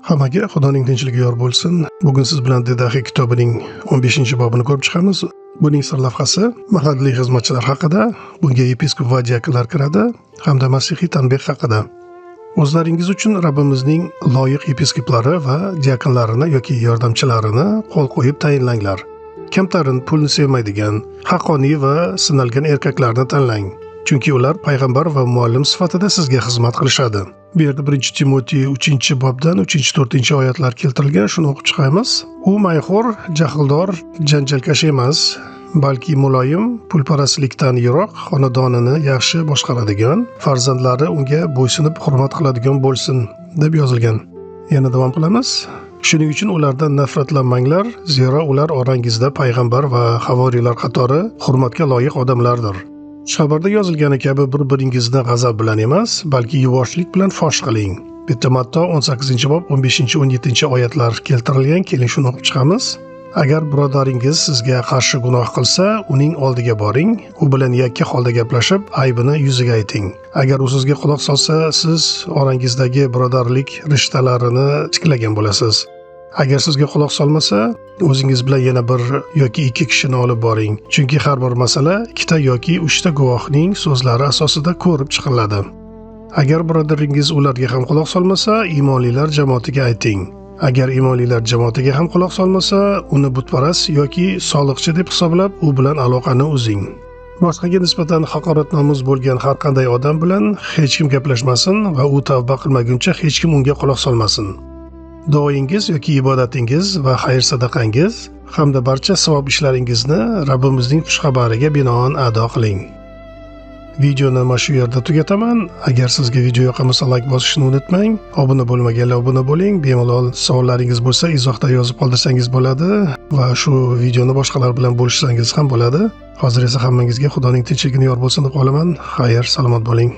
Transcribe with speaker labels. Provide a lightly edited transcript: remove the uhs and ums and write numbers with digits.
Speaker 1: Hammaga Xudoning tinchligi yor bo'lsin. Bugun siz bilan Didaxe kitobining 15-bobini ko'rib chiqamiz. Buning sarlavhasi mahalliy xizmatchilar haqida, bunga yepiskop va diakonlar kiradi hamda masihiy tanbeh haqida. O'zlaringiz uchun Rabbimizning loyiq yepiskoplari va diakonlarini yoki yordamchilarini qo'l qo'yib tayinlanglar. Kamtarin, pulni sevmaydigan, haqqoniy va sinalgan erkaklarni tanlang. Chunki ular payg'ambar va muallim sifatida sizga xizmat qilishadi. Bu yerda 1-Timotey 3-bobdan 3-4 oyatlar keltirilgan, shuni o'qib chiqamiz. U mayxo'r, jahldor, janjalkash emas, balki muloyim, pulparastlikdan yiroq, xonadonini yaxshi boshqaradigan, farzandlari unga bo'ysunib hurmat qiladigan bo'lsin, deb yozilgan. Yana davom qilamiz. Shuning uchun ulardan nafratlanmanglar, zero ular orangizda payg'ambar va havoriylar qatori hurmatga loyiq odamlardir. Xabarda yozilgani kabi bir-biringizni g'azab bilan emas, balki yuvoshlik bilan fosh qiling. Bu yerda Matto 18-bob 15-17 oyatlar keltirilgan. Keling, shuni o'qib chiqamiz. Agar birodaringiz sizga qarshi gunoh qilsa, uning oldiga boring, u bilan yakka holda gaplashib, aybini yuziga ayting. Agar u sizga quloq solsa, siz orangizdagi birodarlik rishtalarini tiklagan bo'lasiz. Agar sizga quloq solmasa, o'zingiz bilan yana bir yoki ikki kishini olib boring. Chunki har bir masala ikkita yoki uchta guvohning so'zlari asosida ko'rib chiqiladi. Agar birodaringiz ularga ham quloq solmasa, iymonlilar jamoatiga ayting. Agar iymonlilar jamoatiga ham quloq solmasa, uni butparast yoki soliqchi deb hisoblab, u bilan aloqani uzing. Boshqaga nisbatan haqoratnomuz bo'lgan har qanday odam bilan hech kim gaplashmasin va u tavba qilmaguncha hech kim unga quloq solmasin. Duoyingiz yoki ibodatingiz va xayr sadaqangiz hamda barcha savob ishlaringizni Rabbimizning xushxabariga binoan ado qiling. Videoni mana shu yerda tugataman. Agar sizga video yoqqan bo'lsa, layk bosishni unutmang. Obuna bo'lmaganlar obuna bo'ling. Bemalol savollaringiz bo'lsa, izohda yozib qoldirsangiz bo'ladi va shu videoni boshqalar bilan bo'lishsangiz ham bo'ladi. Hozir esa hammangizga Xudoning tinchligini yor bo'lsin deb qolaman. Xayr, salomat bo'ling.